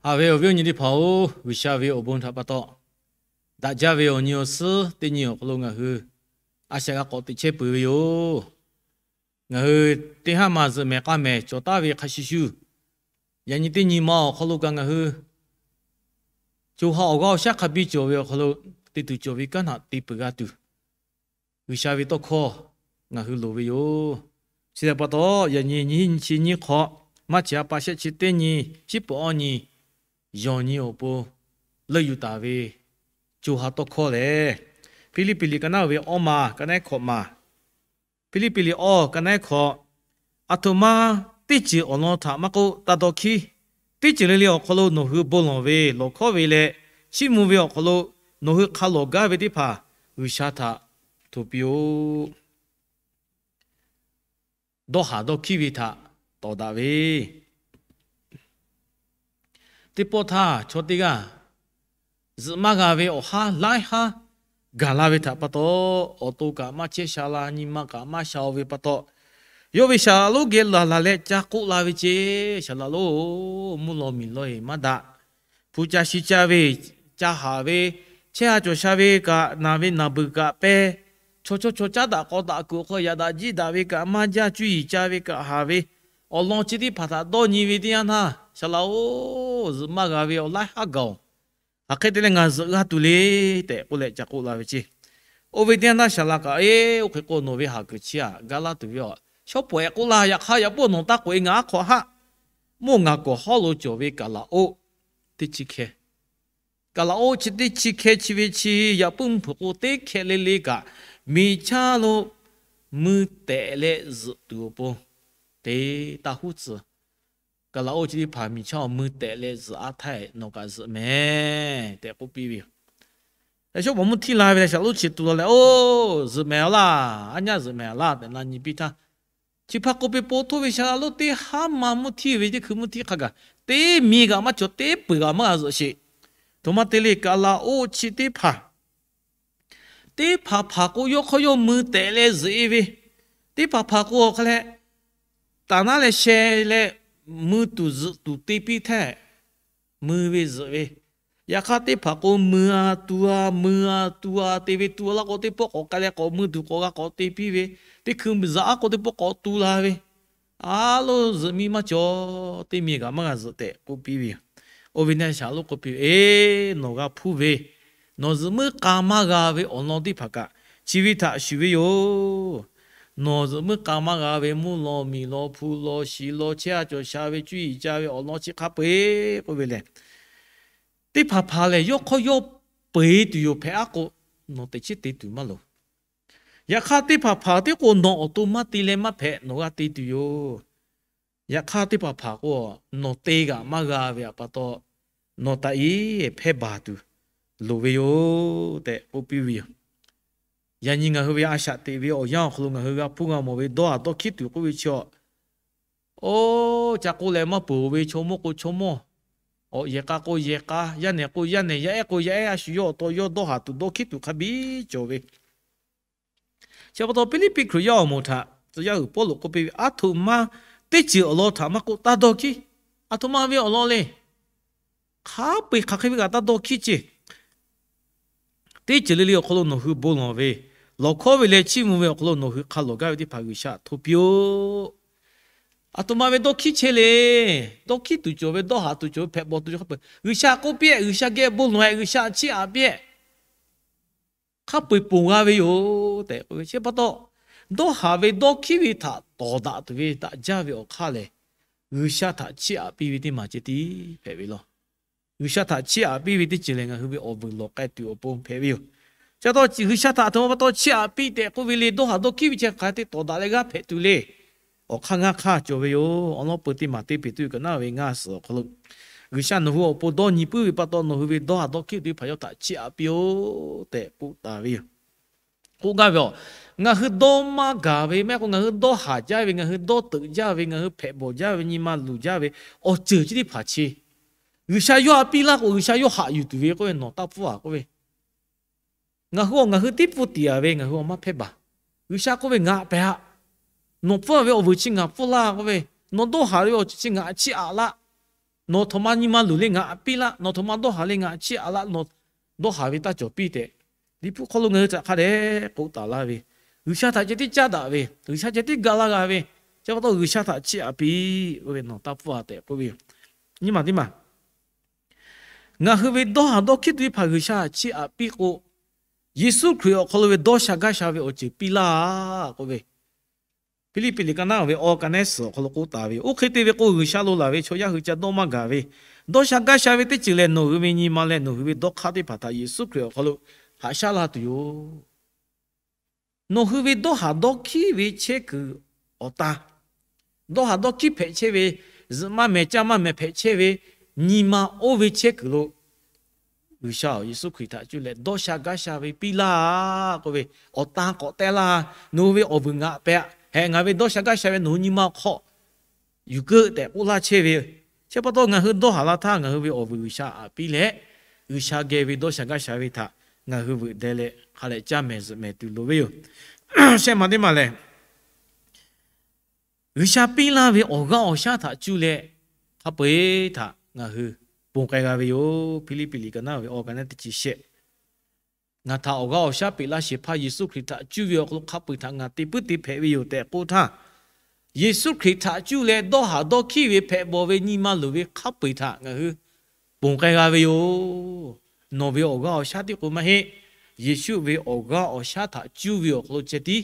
Haꞈ ve awˬ viˉ awˬ nyi teˇ hpaˍ-oˬ, G'uiˬsha ve awˬ bon htaꞈ pa taw, daꞈ jaˇ ve awˬ nyi awˬ suhˉ teˇ nyi awˬ hk'aw lo ngaˬ hui a shaꞈ g'a k'awꞈ teꞈ chehˇ peuˬ ve yoˬ. Ngaˬ hui teˇ haˉ ma zuhꞈ mehˍ k'a mehˍ cawˬ taˍ ve hk'a shuˍ shuˍ, yaꞈ nyi teˇ nyi ma awˬ hk'aw lo kaꞈ ngaˬ hui co ha awˬ g'aˇ awˬ shaˉ hk'a biˇ cawˬ ve awˬ hk'aw lo, te tuˬ cawˬ ve kanˉ htaꞈ te peuˬ g'a tuˬ, G'uiˬsha ve tawˇ hkawˇ ngaˬ hui loˍ ve yoˬ. Chi htaꞈ pa taw, yaꞈ nyi nyiˇ chi nyiˇ hk'awꞈ, maˇ chi a pa shehˆ chi teˇ nyi, chiˉ peuˬ awˇ nyi, yawˬ nyi awˬ pon leuˆ yuˬ taˍ ve co ha tawˇ hkawˇ lehˬ, Hpiˇliˇpiˆ liꞈ ka naˉ ve awˇ ma, ka naˉ hkawꞈ ma, Hpiˇliˇpiˆ liꞈ awˇ ka naˉ hkawꞈ, aˬ htoꞈ ma teˇ ceuˬ awˬ lawn htaꞈ maˇ k'oˆ, taˇ dawˇ hkiˉ. Teˇ ceuˬ le le awˬ hk'aw lo nawˬ hui bon lawˬ ve, lawˬ hkawˉ ve leh chiˇ mvuh ve awˬ hk'aw lo nawˬ hui hk'a lawˬ gaˇ ve teˇ hpaˍ G'uiˬsha htaꞈ hto piˇ-oˆ. Dawˇ haˍ dawˇ hkiˉ ve htaꞈ tawˍ daꞈ ve, teˇ pawˆ htaˇ chaw teˇ g'aˇ zuhꞈ maˇ g'a ve awˬ haˉ laiˉ haˉ gaˬ la ve htaꞈ pa taw, awˬ to kaꞈ maˇ chehˇ sha la, nyi ma kaꞈ maˇ sha ve pa taw, yawˇ ve saˍ laꞈ lonˉ geh laˬ laˬ leh ca k'oˆ la ve ceˇ. Saˍ laꞈ lonˉ-oˬ, mvuhˇ law miˬ law-eˬ maˇ daꞈ. Hpu ca shi ca ve, ca haˍ ve, chehˇ ha cawˬ sha ve kaꞈ, naˬ ve naˬ beuˬ kaꞈ pehˇ, chaw chaw chaw caˉ daꞈ k'aw daꞈ kuiˬ awˬ hk'aw yaꞈ daꞈ jiˇ daꞈ ve kaꞈ maˇ jaˇ, cuˇ yiˍ ca ve kaꞈ haˍ ve, awˬ lawn chi teˇ hpaˍ htaꞈ dawˇ nyi ve teˇ yanˇ htaˇ, saˍ laꞈ-oˬ, zuhꞈ maˇ g'a ve awˬ laiˉ haˉ gaˬ-oˬ. Hk'aˬ hk'e te leh ngaˬ zuhꞈ g'a tuˬ le tehꞈ k'oˆ leh ca k'oˆ la ve ceˇ. Oˇ ve teˇ yanˇ htaˇ saˍ laꞈ kaꞈ, Eˇ, oˇ hk'e k'o nawˬ ve haˍ kuiˬ chi htaꞈ gaˇ laˇ tuˬ ve aˬ, shawˉ pawˍ-eˬ k'oˆ laˇ. Yaꞈ hk'aˇ yaꞈ puiˉ nawˬ taˇ k'oꞈ-e, ngaˬ aˉ hk'aw haˆ. Mvuhˇ ngaˬ kawˍ hawˉ lo cawˬ ve kaˍ laꞈ oˇ teˇ chi hkeh, kaˍ laꞈ oˇ chi teˇ chi hkeh chi ve chi yaꞈ puiˉ mvuhˇ hpeuꞈ k'o teˇ hkeh le le kaꞈ, miˬ chaˇ lo mui tehꞈ leh zuhꞈ tuˬ awˬ pon te taˇ huˉ tcuh. Kaˍ laꞈ oˇ chi teˇ hpaˍ miˬ chaˇ awˬ mui tehꞈ leh zuhꞈ-a htaˇ, nawˬ kaꞈ zuhꞈ mehˍ tehꞈ k'oˆ piˇ ve yoˬ. Shawˉ pawˍ mvuhˇ htiˇ la ve leh saˍ laꞈ lonˉ chi tu la leh, Oˇ, zuhꞈ mehˍ-a laˇ, aˉ nyaˇ zuhꞈ mehˍ-a laˇ tehꞈ na nyi piˇ htaˇ, chi hpaˇ k'oˆ piˇ, Po htoˇ ve saˍ laꞈ lonˉ, teˇ haˉ ma mvuhˇ htiˇ ve teˇ hkui mvuhˇ htiˇ hk'a gaˬ, teˇ miˬ kaꞈ maˇ cawˬ, teˇ peuˬ kaꞈ maˇ g'a zuhꞈ sheˍ. Htoꞈ ma te le, kaˍ laꞈ oˇ chi teˇ hpaˍ teˇ hpaˍ hpaˍ k'o, yawˇ hk'aw yawˇ mui tehꞈ leh zuhꞈ-e ve, teˇ hpaˍ hpaˍ k'o, awˬ hk'a leh taˍ naˉ leh sheh leh mui tuˬ zuhꞈ tuˬ te piˇ htaˇ, mui ve zuhꞈ ve. Yaꞈ hk'aˇ teˇ hpaˍ k'o, mui-a tu-a, mui-a tu-a te ve, tu laˇ k'o teˇ pawˆ k'awꞈ k'ai leh k'awꞈ mui tuˬ k'awꞈ g'a k'awꞈ te piˇ ve, teˇ hkui zaꞈ-aˉ k'o teˇ pawˆ k'awꞈ tu la ve, a loˇ zuhꞈ miˇ maˇ cawˬ, teˇ miˬ kaꞈ maˇ g'a zuhꞈ tehꞈ k'oˆ piˇ ve yoˬ. Oˇ ve naˆ shaˍ lonˉ k'oˆ piˇ ve, Eˇ, nawˬ g'a hpuˇ ve, nawˬ zuhꞈ muiˉ k'a maˇ g'a ve awˬ lawn teˇ hpaˍ kaꞈ chi ve htaꞈ shuˍ ve yoˬ. Nawˬ zuhꞈ muiˉ k'a maˇ g'a ve mvuhˇ law miˬ law hpu law shi law chehˇ-a cawˬ sha ve cuˇ yiˍ ca ve awˬ lawn chi hk'a peu-eˬ k'oˆ ve lehˬ, teˇ hpaˍ hpaˍ lehˬ yawˇ hk'aw yawˇ peu-eˬ tuˬ yoˬ hpehꞈ-aˉ k'o, nawˬ teꞈ chiˉ te tuˬ maˇ loˍ. Yaꞈ hk'aˇ teˇ hpaˍ hpaˍ teˇ k'o nawˬ awˬ to maˇ te leh maˇ hpehꞈ, nawˬ g'a te tuˬ yoˬ. Yaꞈ hk'aˇ teˇ hpaˍ hpaˍ k'o, nawˬ te g'aꞈ maˇ g'a ve pa taw, nawˬ taꞈ iˉ hpehˇ baˬ tuˬ loˍ ve yoˬ tehꞈ k'oˆ piˇ ve yoˬ. Yaꞈ nyi ngaˬ hui ve a shaꞈ teꞈ ve awˬ yanˇ awˬ hk'aw lo ngaˬ hui g'a hpuˇ g'a mawˬ ve dawˇ haˍ dawˇ hkiˉ tuˬ k'oˆ ve chi, oˇ, ca k'oˆ leh maˇ peuˬ ve chaw mawˇ k'o chaw mawˇ, awˬ yehˬ k'a k'o yehˬ k'a, yaˇ nehˬ k'o yaˇ nehˬ, yaˇ ehˉ k'o yaˇ ehˉ, a shu yawˇ awˬ taw yawˇ dawˇ haˍ tuˬ dawˇ hkiˉ tuˬ hk'a biˇ cawˬ ve. Chi pa taw Hpiˇliˇpiˆ Hkriꞈ yaˇ awˬ moˍ htaꞈ tcuh yaˇ uiˍ Pawˇluꞈ k'oˆ piˇ ve, Aˬ htoꞈ ma teˇ ceuˬ awˬ lawn htaꞈ maˇ k'oˆ, taˇ dawˇ hkiˉ. Aˬ htoꞈ ma ve awˬ lawn le. Hk'a peu-eˬ hk'aˬ hk'e ve kaꞈ taˇ dawˇ hkiˉ ceˇ. Teˇ ceuˬ le le awˬ hk'aw lo nawˬ hui bon lawˬ ve, lawˬ hkawˉ ve leh chiˇ mvuh ve awˬ hk'aw lo nawˬ hui hk'a lawˬ gaˇ ve teˇ hpaˍ G'uiˬsha hto piˇ-oˆ. Aˬ htoꞈ ma ve dawˇ hkiˉ chehˇ le. Dawˇ hkiˉ tuˬ cawˬ ve, dawˇ haˍ tuˬ cawˬ ve, hpehꞈ bawˬ tuˬ cawˬ hk'a peu-eˬ G'uiˬsha k'oˆ piˇ-ehˍ, G'uiˬsha geh bon lawˬ-ehˍ, G'uiˬsha chiˇ aꞈ piˇ-ehˍ, hk'a peu-eˬ ponˬ g'a ve yoˬ tehꞈ k'oˆ ve. Chi pa taw, dawˇ haˍ ve dawˇ hkiˉ ve htaꞈ tawˍ daꞈ tuˬ ve daꞈ jaˇ ve awˬ hk'aˇ lehˬ, G'uiˬsha htaꞈ chiˇ aꞈ piˇ ve teˇ maˬ ceh tiˉ hpehꞈ ve law. G'uiˬsha htaꞈ chiˇ aꞈ piˇ ve teˇ ceuˬ lehˬ, ngaˬ hui ve awˬ vuiˬ lawˬ k'ai tuˬ awˬ pon hpehꞈ ve yoˬ. Chi pa taw, G'uiˬsha htaꞈ aˬ htoꞈ ma pa taw chiˇ aꞈ piˇ tehꞈ k'oˆ ve le, dawˇ haˍ dawˇ hkiˉ ve chi hk'aˬ hk'e te tawˍ daꞈ leh g'aˇ hpehꞈ tuˬ le. Awˬ hk'aˇ ngaˇ hk'aˇ cawˬ ve yoˬ. Awˬ lawn peuˬ teˇ maˬ teˇ peˍ tuˬ kaꞈ naˉ ve ngaˇ suhˍ awˬ hk'aw lo, G'uiˬsha nawˬ hui awˬ pon dawˇ nyi puiˉ ve pa taw, nawˬ hui ve dawˇ haˍ dawˇ hkiˉ tuˬ teˇ hpaˍ yawˇ htaꞈ chiˇ aꞈ piˇ-oˆ tehꞈ k'oˆ taˍ ve yoˬ. K'oˆ gaˇ ve aˬ, ngaˬ hui dawˇ maˇ gaˬ ve maˇ heˆ k'o, ngaˬ hui dawˇ haˍ jaˇ ve, ngaˬ hui dawˇ teuꞈ jaˇ ve, ngaˬ hui hpehꞈ bawˬ jaˇ ve, nyi ma luˬ jaˇ ve awˬ ceuˬ chi teˇ hpaˍ chi G'uiˬsha yawˇ haꞈ piˇ laˇ k'o, G'uiˬsha yawˇ haꞈ yuˬ tuˬ ve k'oˆ ve, nawˬ taˇ pfuhˇ-a k'oˆ ve, ngaˬ hui awˬ ngaˬ hui tiˉ pfuhˇ tiꞈ-a ve, ngaˬ hui awˬ maˇ hpehˇ baˬ. G'uiˬsha k'oˆ ve, Ngaˬ hpehꞈ-a. Nawˬ pfuhˇ-a ve awˬ vuiˬ chi ngaˬ pfuhˇ laˇ k'oˆ ve, nawˬ dawˇ haˍ ve awˬ ceuˬ chi ngaˬ chiˇ aꞈ laˇ. Nawˬ htoꞈ ma nyi ma luˬ le ngaˬ piˇ laˇ, nawˬ htoꞈ ma dawˇ haˍ le ngaˬ chiˇ aꞈ laˇ, nawˬ dawˇ haˍ ve taˇ cawˬ piˇ tehꞈ, Liꞈ hpu hk'aw lo ngaˬ hui htaꞈ hk'a dehꞈ k'oˆ taˍ laˇ ve, G'uiˬsha htaꞈ ceh tiˉ caˉ daꞈ ve, G'uiˬsha ceh tiˉ ga laˇ g'a ve, chi pa taw G'uiˬsha htaꞈ chiˇ aꞈ piˇ k'oˆ ve, nawˬ taˇ pfuhˇ a tehꞈ k'oˆ ve yoˬ. Nyi ma teˇ maˬ, ngaˬ hui ve dawˇ haˍ dawˇ hkiˉ tuˬ ve hpaˍ G'uiˬsha htaꞈ chiˇ aꞈ piˇ k'o, Yeˍsuˆ Hkriꞈ awˬ hk'aw lo ve dawˇ sha gaˇ sha ve awˬ ceuˬ piˇ laˇ k'oˆ ve, Hpiˇliˇpiˆ liꞈ ka naˉ ve awˬ ka nehˉ suhˍ awˬ hk'aw lo k'oˆ taˍ ve yoˬ. Oˇ hk'e te ve k'o, G'uiˬsha lo laˬ ve chaw yaˇ hui ca dawˇ maˇ gaˬ ve, dawˇ sha gaˇ sha ve teˇ ceuˬ lehˬ, nawˬ hui ve nyi ma leh nawˬ hui ve dawˇ hk'aˇ teˇ hpaˍ htaꞈ Yeˍsuˆ Hkriꞈ awˬ hk'aw lo haꞈ shaˉ laˇ tuˬ yoˬ. Nawˬ hui ve dawˇ haˍ dawˇ hkiˉ ve chehˇ kuiˬ awˬ tan, dawˇ haˍ dawˇ hkiˉ hpehꞈ chehˇ ve, zuhꞈ maˇ mehˍ caˇ maˇ mehˍ hpehꞈ chehˇ ve, nyi ma oˇ ve chehˇ kuiˬ lo G'uiˬsha awˬ Yeˍsuˆ Hkriꞈ htaꞈ cuˇ leh dawˇ sha gaˇ sha ve piˇ laˇ k'oˆ ve, awˬ tan k'awꞈ teh laˇ. Nawˬ hui ve awˬ vuiˬ ngaˬ pehꞈ hehꞈ, ngaˬ ve dawˇ sha gaˇ sha ve nawˬ hui nyi ma hk'aw yuˬ keuˆ tehꞈ k'oˆ laˇ chehˇ ve. Chi pa taw ngaˬ hui dawˇ haˍ la htaˇ ngaˬ hui ve awˬ vuiˬ G'uiˬsha aꞈ piˇ leh, G'uiˬsha geh ve dawˇ sha gaˇ sha ve htaꞈ ngaˬ hui veuꞈ deh leh hk'a lehꞈ caˇ mehˍ zuhꞈ mehˍ tuˬ loˍ ve yoˬ. Shehˆ ma teˇ maˬ lehˬ, G'uiˬsha piˇ laˇ ve awˬ g'aˇ awˬ shaˉ htaꞈ cuˇ leh hk'a peu-eˬ htaꞈ ngaˬ hui ponˬ k'ai g'a ve yoˬ. Hpiˇliˇpiˆ liꞈ ka naˉ ve awˬ ka nehˉ teˇ chi shehˆ, ngaˬ htaꞈ awˬ g'aˇ awˬ shaˉ peꞈ laˇ shehˍ hpaˇ Yeˍsuˆ Hkriꞈ htaꞈ cuˇ ve awˬ hk'aw lo hk'a peu-eˬ htaꞈ ngaˬ te puiˉ te hpehꞈ ve yoˬ tehꞈ k'oˆ htaˇ, Yeˍsuˆ Hkriꞈ htaꞈ cuˇ leh dawˇ haˍ dawˇ hkiˉ ve hpehꞈ bawˬ ve nyi ma luˬ ve hk'a peu-eˬ htaꞈ ngaˬ hui ponˬ k'ai g'a ve yoˬ. Nawˬ ve awˬ g'aˇ awˬ shaˉ tiˉ k'o maˇ heˆ. Yeˍsuˆ ve awˬ g'aˇ awˬ shaˉ htaꞈ cuˇ ve awˬ hk'aw lo ceh tiˉ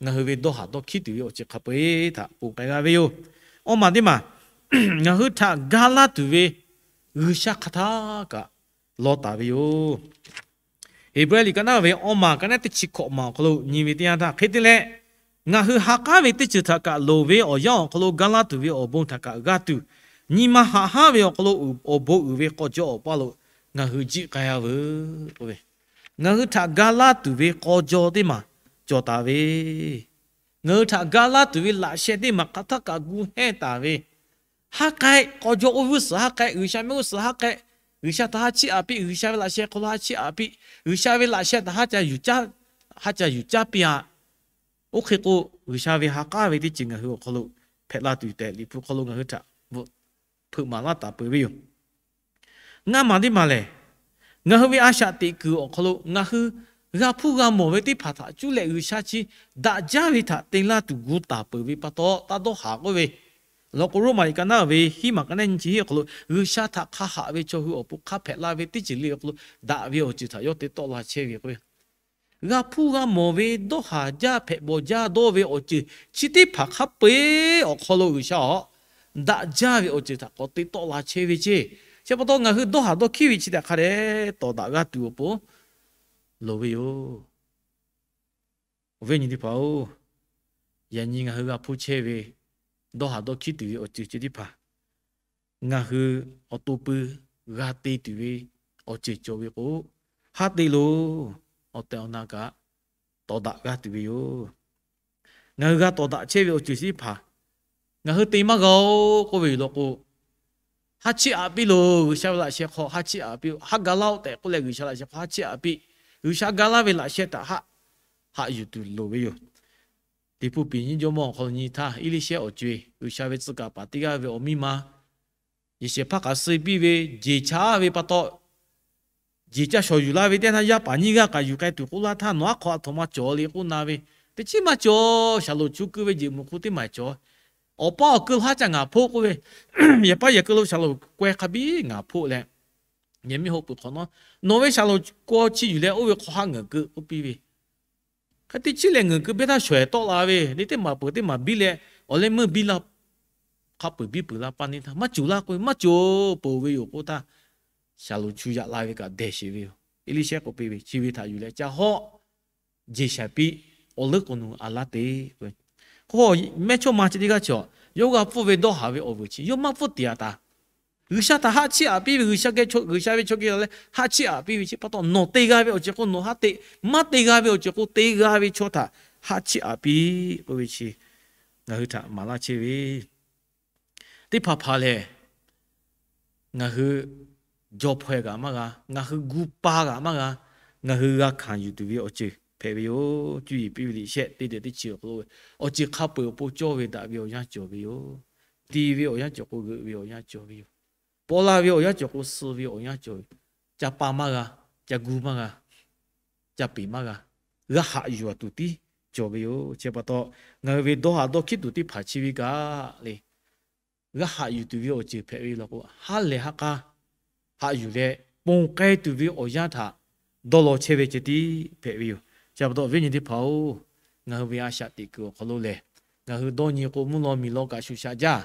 ngaˬ hui ve dawˇ haˍ dawˇ hkiˉ tuˬ ve awˬ ceuˬ hk'a peu-eˬ htaꞈ ponˬ k'ai g'a ve yoˬ. Awˇ maˬ teˇ maˬ, ngaˬ hui htaꞈ ga laˇ tuˬ ve G'uiˬsha hk'aˬ htaˇ kaꞈ law taˍ ve yoˬ. Heˍbrehˇ liꞈ ka naˉ ve awˇ maˬ ka nehˉ teˇ chi hkawꞈ maˬ awˬ hk'aw lo nyi ve teˇ yanˇ htaˇ hk'e te leh, ngaˬ hui ha k'aˉ ve teˇ ceuˬ htaꞈ kaꞈ loˍ ve awˬ yanˇ awˬ hk'aw lo ga laˇ tuˬ ve awˬ bon htaꞈ kaꞈ g'a tuˬ, nyi ma haꞈ hanˉ ve awˬ hk'aw lo awˬ bon uiˍ ve k'aw jaw awˬ paˇ lo ngaˬ hui jiˆ k'ai-a veuˬ k'oˆ ve, ngaˬ hui htaꞈ ga laˇ tuˬ ve k'aw jaw teˇ maˬ cawˬ taˍ ve, ngaˬ hui htaꞈ ga laˇ tuˬ ve laꞈ sheh teˇ maˬ hk'aˬ htaˇ kaꞈ gu hehnˇ taˍ ve, haˉ k'ai, k'aw jaw oˇ vuiˇ suhˍ haˉ k'ai, G'uiˬsha mehˆ g'uˇ suhˍ haˉ k'ai, G'uiˬsha htaꞈ haˉ chiˇ aꞈ piˇ, G'uiˬsha ve laꞈ sheh hk'aw lo haˉ chiˇ aꞈ piˇ, G'uiˬsha ve laꞈ sheh htaꞈ haˉ ca yuˬ caˇ, haˉ ca yuˬ caˇ piˇ-a. Oˇ hk'e k'o, G'uiˬsha ve ha k'aˉ ve teˇ ceuˬ ngaˬ hui awˬ hk'aw lo hpehꞈ la tuˬ tehꞈ Liꞈ hpu hk'aw lo ngaˬ hui htaꞈ bvuhꞈ hpeuꞈ maˍ laˇ taˍ peuˬ ve yoˬ. Ngaˇ maˬ teˇ maˬ lehˬ, ngaˬ hui ve a shaꞈ teꞈ kuiˬ awˬ hk'aw lo ngaˬ hui g'a hpuˇ g'a mawˬ ve teˇ hpaˍ htaꞈ cuˇ leh G'uiˬsha chi daꞈ jaˇ ve htaꞈ te laˇ tuˬ gu taˍ peuˬ ve pa taw, taˇ dawˇ haˍ k'oˆ ve, law k'o Roˉmaꞈ liꞈ ka naˉ ve hiˉ maˬ ka nehˉ nyi chi hiˆ awˬ hk'aw lo G'uiˬsha htaꞈ hk'a haꞈ ve chaw hui awˬ pon hk'a hpehꞈ la ve teˇ ceuˬ le awˬ hk'aw lo daꞈ ve awˬ ceuˬ htaꞈ yawˇ te tawˆ la chehˇ ve k'o, g'a hpuˇ g'a mawˬ ve dawˇ haˍ jaˇ hpehꞈ bawˬ jaˇ dawˇ ve awˬ ceuˬ chi teˇ hpaˍ hk'a peu-eˬ awˬ hk'aw lo G'uiˬsha awˬ daꞈ jaˇ ve awˬ ceuˬ htaꞈ k'awꞈ te tawˆ la chehˇ ve ceˇ. Chi pa taw ngaˬ hui dawˇ haˍ dawˇ hkiˉ ve chi tehꞈ hk'a dehꞈ tawˍ daꞈ g'a tuˬ awˬ pon loˍ ve yoˬ. Awˬ viˉ nyi teˇ hpaˍ-oˬ, yaꞈ nyi ngaˬ hui g'a hpuˇ chehˇ ve dawˇ haˍ dawˇ hkiˉ tuˬ ve awˬ ceuˬ chi teˇ hpaˍ ngaˬ hui awˬ to pui g'a te tuˬ ve awˬ ceuˬ cawˬ ve k'o, haˉ te loˬ. Awˬ tehˬ awˬ na kaꞈ tawˍ daꞈ g'a tuˬ ve yoˬ. Ngaˬ hui g'a tawˍ daꞈ chehˇ ve awˬ ceuˬ chi teˇ hpaˍ ngaˬ hui te maˇ g'a-oˬ k'oˆ ve yoˬ law k'o, haˉ chiˇ aꞈ piˇ loˬ. G'uiˬsha ve laꞈ sheh hk'aw haˉ chiˇ aꞈ piˇ. Haˉ ga laˇ-oˆ tehꞈ k'oˆ leh G'uiˬsha laꞈ sheh hk'aw haˉ chiˇ aꞈ piˇ. G'uiˬsha ga laˇ ve laꞈ sheh htaꞈ haˆ, haꞈ yuˬ tuˬ loˍ ve yoˬ. Liꞈ hpu piˍ nyiˇ jawˇmawˇ awˬ hk'aw lo nyi htaˇ, Eˇliˇshehˇ awˬ co-e G'uiˬsha ve tcuh kaˍ paˍ teˇ g'aˇ ve awˬ miˇ ma yehˬ shehˍ hpaˇ k'aꞈ suh piˇ ve, jeˬ chaˇ ve pa taw, jeˬ caˇ shawˍ yuˬ laˇ ve teˇ yanˇ htaˇ, yaˇ paˍ nyiˇ g'aˇ k'aꞈ yuˬ k'ai tuˬ k'oˆ laˇ htaˇ, nawˬ aˉ hk'aw aˬ htoꞈ ma cawˬ le k'oˆ na ve, teˇ chiˉ maˇ cawˬ. Shaˍlonˍ chu keu ve jeˬ meuꞈ hk'u teˇ maˬ cawˬ. Awˬ pa awˬ keu lo haˉ ca ngaˬ hpoˆ k'oˆ ve, yehˬ paˇ yehˬ keu lo Shaˍlonˍ k'aweh hk'a biˇ ngaˬ hpoˆ leh, yehˬ miˇ haw peuˬ hk'awꞈ nawˉ, nawˬ ve Shaˍlonˍ k'aweh chi yuˬ leh oˇ ve hk'aw haˉ ngeuˍ keu k'oˆ piˇ ve, hk'e teˇ chiˉ leh ngeuˍ keu piˇ htaˇ shawehˍ tawˆ la ve, le teˇ maˬ peuˬ teˇ maˬ biˇ leh, awˬ leh meuˇ biˇ la, hk'a peuˬ biˇ peuˬ la paˇ neˇ htaˇ, maˇ cawˬ laˇ k'oˆ ve, maˇ cawˬ peuˬ ve yoˬ k'oˆ htaˇ, Shaˍlonˍ chu yaꞈ la ve kaꞈ dehˬ sheˍ ve yoˬ. Eˇliˇshehˇ k'oˆ piˇ ve, chi ve htaꞈ yuˬ leh ca hawˆ, jeˬ shaiˍ piˇ, awˬ leuˉ k'o nawˬ a laˇ te k'o, mehˇchawˇma chi teˇ g'aˇ chi, yawˇ g'a hpfuhˇ ve dawˇ haˍ ve awˬ vuiˬ chi yawˇ maˇ hpfuhˇ te-a taˍ. G'uiˬsha htaꞈ haˆ chiˇ aꞈ piˇ ve, G'uiˬsha geh, G'uiˬsha ve chaw geh leh haˆ chiˇ aꞈ piˇ ve chi pa taw, nawˬ te g'a ve awˬ ceuˬ k'o nawˬ haˆ te, maˇ te g'a ve awˬ ceuˬ k'o te g'a ve chaw htaꞈ haˆ chiˇ aꞈ piˇ k'oˆ ve chi ngaˬ hui htaꞈ maˍ laˇ chehˇ ve teˇ hpaˍ hpaˍ lehˬ, ngaˬ hui jaw hpaw-e kaꞈ maˇ g'a, ngaˬ hui gu pa kaꞈ maˇ g'a, ngaˬ hui g'a hkanˍ yuˬ tuˬ ve awˬ ceuˬ hpehꞈ ve yoˬ. Cuˇ yiˍ piˇ ve liꞈ shehˆ teˇ dehꞈ teˇ chi awˬ hk'aw lo ve, awˬ ceuˬ hk'a peu-eˬ awˬ pon cawˇ ve daꞈ ve awˬ yanˇ cawˬ ve yoˬ. Ti ve awˬ yanˇ cawˬ k'o, g'euꞈ ve awˬ yanˇ cawˬ ve yoˬ. paw la ve awˬ yanˇ cawˬ k'o, suh ve awˬ yanˇ cawˬ ve, ca pa maˇ g'a, ca gu maˇ g'a, ca peˍ maˇ g'a, g'a haꞈ yuˬ tuˬ tiˉ cawˬ ve yoˬ. Chi pa taw, ngaˬ hui ve dawˇ haꞈ dawˇ hkiˉ tuˬ teˇ hpaˍ chi ve kaꞈ le, g'a haꞈ yuˬ tuˬ ve awˬ ceuˬ hpehꞈ ve law k'o, ha lehˬ ha k'a haꞈ yuˬ leh, ponˬ k'ai tuˬ ve awˬ yanˇ htaꞈ dawˇ law chehˇ ve ceh tiˉ hpehꞈ ve yoˬ. Chi pa taw, viˉ nyi teˇ hpaˍ-oˬ, ngaˬ hui ve a shaꞈ teꞈ kuiˬ awˬ hk'aw lo lehˬ, ngaˬ hui dawˇ nyi k'o, mvuhˇ law miˬ law kaꞈ shuˍ shaꞈ jaˇ.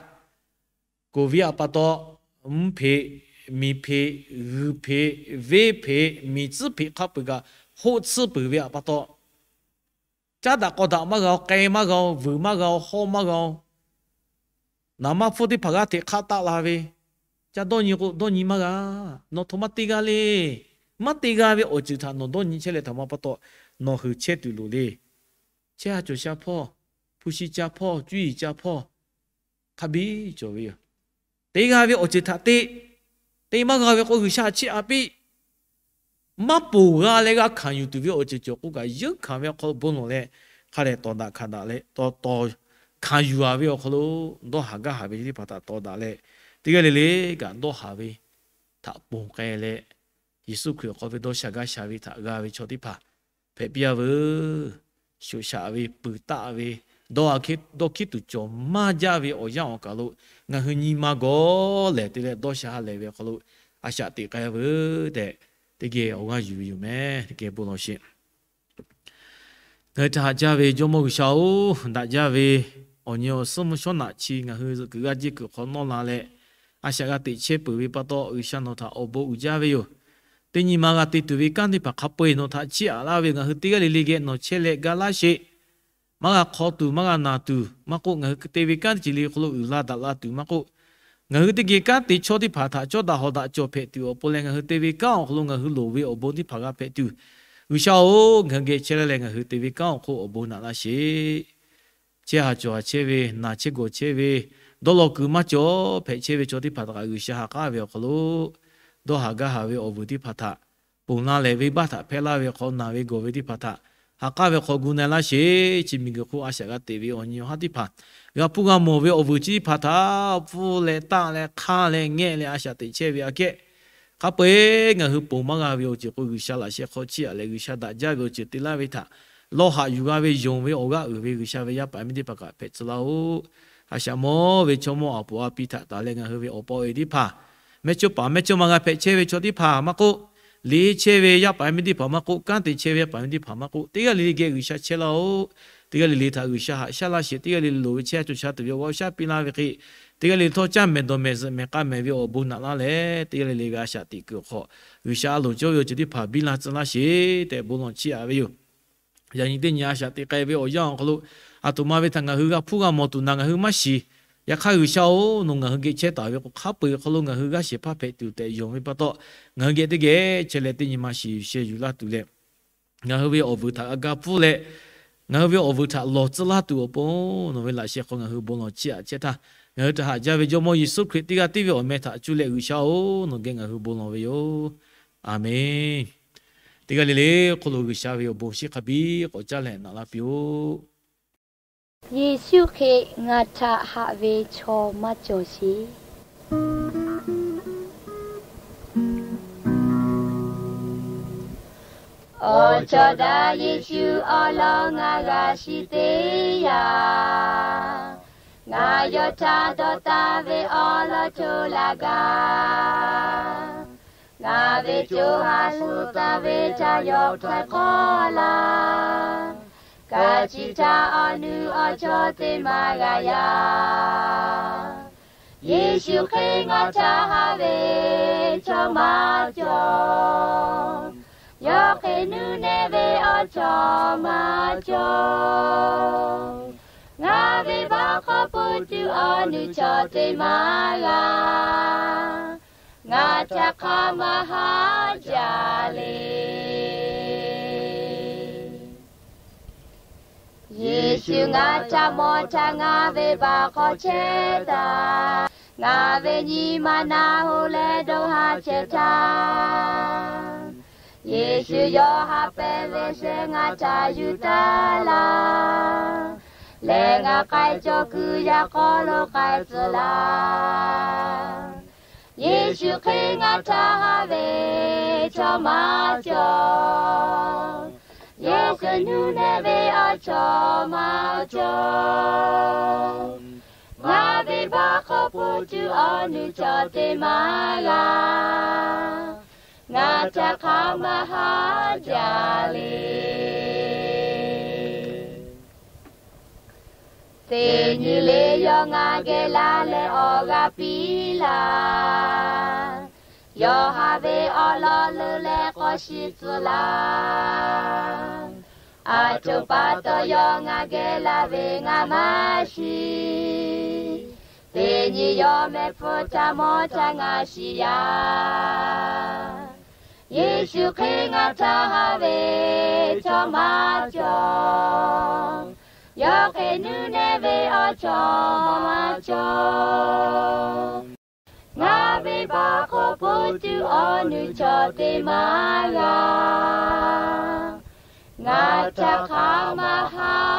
Covid a pa taw, mvuhˇ hpeꞈ, miˬ hpeꞈ, g'uiˬ hpeꞈ, venˇ hpeꞈ, miˬ tcuhˉ hpeꞈ hk'a peu-eˬ kaꞈ hoˆ tsuhˇ peuˬ ve a pa taw, caˉ daꞈ k'aw daꞈ maˇ g'a-o, k'ai maˇ g'a-o, vuiˬ maˇ g'a-o, hawˇ maˇ g'a-o, naˍ manˇ hpfuhˇ teˇ hpaˍ g'aˇ hteꞈ hk'aˆ taˆ la ve, ca dawˇ nyi k'o, dawˇ nyi maˇ g'a. Nawˬ htoꞈ ma te g'a le. Maˇ te g'a ve awˬ ceuˬ htaꞈ nawˬ dawˇ nyi chehˇ leh htaꞈ ma pa taw, nawˬ hui chehˇ tuˬ loˍ le. Chehˇ ha cawˬ sha hpawˇ, hpu shi ca hpawˇ, cuˇ yiˍ ca hpawˇ, hk'a biˇ cawˬ ve yoˬ. Te g'a ve awˬ ceuˬ htaꞈ te, te maˇ g'a ve k'o, G'uiˬsha chiˇ aꞈ piˇ. Maˇ ponˬ g'a leh g'a hkanˍ yuˬ tuˬ ve awˬ ceuˬ cawˬ k'o kaꞈ, yeunˇ hkanˍ ve awˬ hk'aw lo bon lawˬ leh, hk'a dehꞈ tawˍ daꞈ hkanˍ daꞈ leh, tawˍ tawˍ hkanˍ yuˬ-a ve awˬ hk'aw lo, dawˇ haˍ gaˇ haˍ ve teˇ hpaˍ htaꞈ tawˍ daꞈ leh, teˇ g'aˇ le le kaꞈ dawˇ haˍ ve htaꞈ ponˬ k'ai leh, Yeˍsuˆ Hkriꞈ awˬ hk'aw ve dawˇ sha gaˇ sha ve htaꞈ g'a ve chaw teˇ hpaˍ hpehꞈ piˇ-a veuˬ. Shoꞈ shaꞈ ve, puiˍ taˆ ve, dawˇ hkiˉ tuˬ cawˬ maˇ jaˇ ve awˬ yanˇ awˬ kaˬ lo ngaˬ hui nyi ma gawˬ lehˬ te leh dawˇ sha ha lehˬ ve awˬ hk'aw lo a shaꞈ teꞈ k'ai veuˬ tehꞈ, teˇ geh awˬ g'aˇ yuˬ ve yoˬ meh. Teˇ geh bon lawˬ sheˍ. Ngaˬ hui htaꞈ haꞈ jaˇ ve Jawˇmawˇ G'uiˬsha-oˬ, daꞈ jaˇ ve awˬ nyi awˬ suhˉ mvuhˇ shawˉ naꞈ chi ngaˬ hui zuhꞈ kuiˬ g'aˇ jiˇ kuiˬ hk'aw nawˇ la leh, a shaꞈ g'a teꞈ chehˇ peuˬ ve pa taw, G'uiˬsha nawˬ htaꞈ awˬ bon uiˍ jaˇ ve yoˬ. Teˇ nyi ma g'a te tuˬ ve kanˉ teˇ hpaˍ hk'a peu-eˬ nawˬ htaꞈ chiˇ aꞈ laˇ ve, ngaˬ hui teˇ g'aˇ le le geh nawˬ chehˇ leh ga laˇ sheˍ. Maˇ g'a hk'aw tuˬ, maˇ g'a naˬ tuˬ maˇ k'oˆ, ngaˬ hui te ve kanˉ teˇ ceuˬ le hk'aw lo uiˍ la daꞈ la tuˬ maˇ k'oˆ, ngaˬ hui teˇ geh kanˉ te chaw teˇ hpaˍ htaꞈ cawˇ daꞈ hawˍ daꞈ cawˬ hpehꞈ tuˬ awˬ pon leh, ngaˬ hui te ve kanˉ awˬ hk'aw lo ngaˬ hui loˍ ve awˬ bon teˇ hpaˍ g'a hpehꞈ tuˬ, G'uiˬsha-oˬ, ngaˬ hui geh chehˇ laˇ leh ngaˬ hui te ve kanˉ awˬ hk'oˆ awˬ bon naꞈ laˇ sheˍ. Chehˇ ha cawˬ ha chehˇ ve, naˬ chehˇ gawˬ chehˇ ve, dawˇ law kuiˬ maˇ cawˬ hpehꞈ chehˇ ve chaw teˇ hpaˍ htaꞈ kaꞈ G'uiˬsha ha k'aˉ ve awˬ hk'aw lo, dawˇ haˍ gaˇ haˍ ve awˬ vuiˬ teˇ hpaˍ htaꞈ ponˬ laˇ leh, venˇbaˆ htaꞈ hpehˇ laˇ ve hk'aw naˬ ve gawˬ ve teˇ hpaˍ htaꞈ ha k'aˉ ve hk'aw gu na-e laˇ sheˍ. Chi miˬguiˬ hk'oˆ a shaꞈ g'a teꞈ ve awˬ nyi awˬ haˉ teˇ hpaˍ, g'a hpuˇ g'a mawˬ ve awˬ vuiˬ chi teˇ hpaˍ htaꞈ pfuhˇ leh taˆ leh hk'aˇ leh ngehˆ leh a shaꞈ teꞈ chehˇ ve aꞈ kehˉ, hk'a peu-eˬ ngaˬ hui ponˬ maˇ g'a ve awˬ ceuˬ k'o, G'uiˬsha laꞈ sheh hk'aw chiˇ aꞈ leh G'uiˬsha daꞈ jaˇ ve awˬ ceuˬ te laˇ ve htaꞈ lawˇ haꞈ yuˬ g'a ve, yonˍ ve awˬ g'aˇ uiˍ ve G'uiˬsha ve yaˇ paˍ miˇ teˇ hpaˍ kaꞈ hpehꞈ tcuh laˇ-oˆ. A shaꞈ mawˇ ve chaw mawˇ aˬ poˍ a pi htaꞈ taˍ leh ngaˬ hui ve awˬ pa awˬ e teˇ hpaˍ, mehˇ cawˇ paˍ mehˇ cawˇ ma g'a hpehꞈ chehˇ ve chaw teˇ hpaˍ maˇ k'oˆ, liꞈ chehˇ ve yaˇ paˍ miˇ teˇ hpaˍ maˇ k'oˆ, kanˉ te chehˇ ve yaˇ paˍ miˇ teˇ hpaˍ maˇ k'oˆ, teˇ g'aˇ le le geh G'uiˬsha chehˇ laˇ-oˆ. Teˇ g'aˇ le le htaꞈ G'uiˬsha haꞈ shaˉ laˇ sheˍ. Teˇ g'aˇ le le loˍ ve chehˇ ha cawˬ sha tuˬ ve awˬ g'aˇ shaˉ piˇ laˇ ve hk'e, teˇ g'aˇ le le htawˇ caˇ mehˍ dawˬ mehˍ zuhꞈ mehˍ k'a mehˍ ve awˬ bon naꞈ laˇ leh, teˇ g'aˇ le le ve a shaꞈ teꞈ kuiˬ awˬ hk'aw G'uiˬsha a loˍ cawˇ ve awˬ ceuˬ teˇ hpaˍ biˇ la tcuh laˇ sheˍ tehꞈ bon lawˬ chiˇ aꞈ ve yoˬ. Yaꞈ nyi teˇ nyi a shaꞈ teꞈ k'ai ve awˬ yanˇ awˬ hk'aw lo, aˬ htoꞈ ma ve htaꞈ ngaˬ hui g'a hpuˇ g'a mawˬ tuˬ naˬ ngaˬ hui maˇ shiˍ. Yaꞈ hk'aˇ G'uiˬsha-oˬ, nawˬ ngaˬ hui geh chehˇ taˍ ve k'o, hk'a peu-eˬ hk'aw lo ngaˬ hui g'aˇ shehˍ hpaˇ hpehꞈ tuˬ tehꞈ yonˍ ve pa taw, ngaˬ hui geh teˇ geh chehˇ leh teˇ nyi ma shiˍ yuˬ sheh yuˬ laˇ tuˬ leh, ngaˬ hui ve awˬ vuiˬ htaꞈ g'a ga pfuhˇ leh, ngaˬ hui ve awˬ vuiˬ htaꞈ lawˬ tcuh laˇ tuˬ awˬ pon nawˬ ve laꞈ sheh hk'aw ngaˬ hui bon lawˬ chiˇ aꞈ chehˇ htaˇ, ngaˬ hui htaꞈ haꞈ jaˇ ve Jawˇmawˇ Yeˍsuˆ Hkriꞈ teˇ g'aˇ tiˉ ve awˬ meh htaꞈ cuˇ leh G'uiˬsha-oˬ, nawˬ geh ngaˬ hui bon lawˬ ve yoˬ. Aˬmenˍ. Teˇ g'aˇ le le hk'oˆ lo G'uiˬsha ve awˬ bon shiˍ hk'a biˇ k'awꞈ caˇ leh naꞈ laˇ piˇ-oˆ. Yeˍsuˆ Hkriꞈ ngaˬ htaꞈ haꞈ ve chaw maˇ cawˬ sheˍ. Awˬ cawˬ daꞈ Yeˍsuˆ awˬ lawn ngaˬ g'a shiˍ teˇ yanˇ, ngaˬ yawˇ htaꞈ dawˇ taˍ ve awˬ lawn co laꞈ gaˬ, ngaˬ ve co ha shu taˍ ve htaꞈ yawˇ htaꞈ k'awꞈ laˇ. Kaꞈ chi htaꞈ awˬ nu awˬ cawˬ teˇ maˬ g'a yaˇ. Yeˍsuˆ Hkriꞈ ngaˬ htaꞈ haꞈ ve chaw maˇ cawˬ. Yawˇ hk'e nuˇ nehˬ ve awˬ cawˬ maˇ cawˬ. Ngaˬ ve baˆ hk'aw pui tuˬ awˬ nu chaw teˇ maˇ g'a. Ngaˬ htaꞈ hk'a maˇ haˉ jaˇ le. Yeˍsuˆ ngaˬ htaꞈ mawˬ htaˇ ngaˬ ve baˆ hk'aw chehˇ taˍ. Ngaˬ ve nyi ma na hoꞈ leh dawˇ haˍ chehˇ htaˇ, Yeˍsuˆ yawˇ haꞈ pehnˇ ve shehˆ ngaˬ htaꞈ yuˬ taˍ laˇ. Lehˬ ngaˬ k'ai cawˬ kuiˬ yaꞈ hk'aw lo k'ai tcuh laˇ. Yeˍsuˆ Hkriꞈ ngaˬ htaꞈ haꞈ ve chaw maˇ cawˬ. Yawˇ hk'e nuˇ nehˬ ve awˬ chawˇ maˇ cawˬ. Ngaˬ ve baˆ hk'aw hpu tuˬ awˬ nuˇ cawˬ teˇ maˇ g'a. Ngaˬ htaꞈ hk'aˬ maˇ haˉ jaˇ le. Teˇ nyi le yawˇ ngaˬ geh laˇ leh awˬ g'aˇ piˇ laˇ. Yawˇ haꞈ ve awˬ lawn lo leh k'awꞈ shiˍ tcuh laˇ. Aˬ htoꞈ pa taw yawˇ ngaˬ geh laˇ ve ngaˬ maˇ shiˍ. Teˇ nyi yawˇ mehˆ hpfuhˇ htaꞈ mawˇ htaˇ ngaˬ shiˍ yaˇ. Yeˍsuˆ Hkriꞈ ngaˬ htaꞈ haꞈ ve chaw maˇ cawˬ. Yawˇ hk'e nuˇ nehˬ ve awˬ chawˇ maˇ cawˬ. Ngaˬ ve baˆ hk'aw hpu tuˬ awˬ nuˇ cawˬ teˇ maˇ g'a. Ngaˬ htaꞈ hk'aˬ maˇ haˉ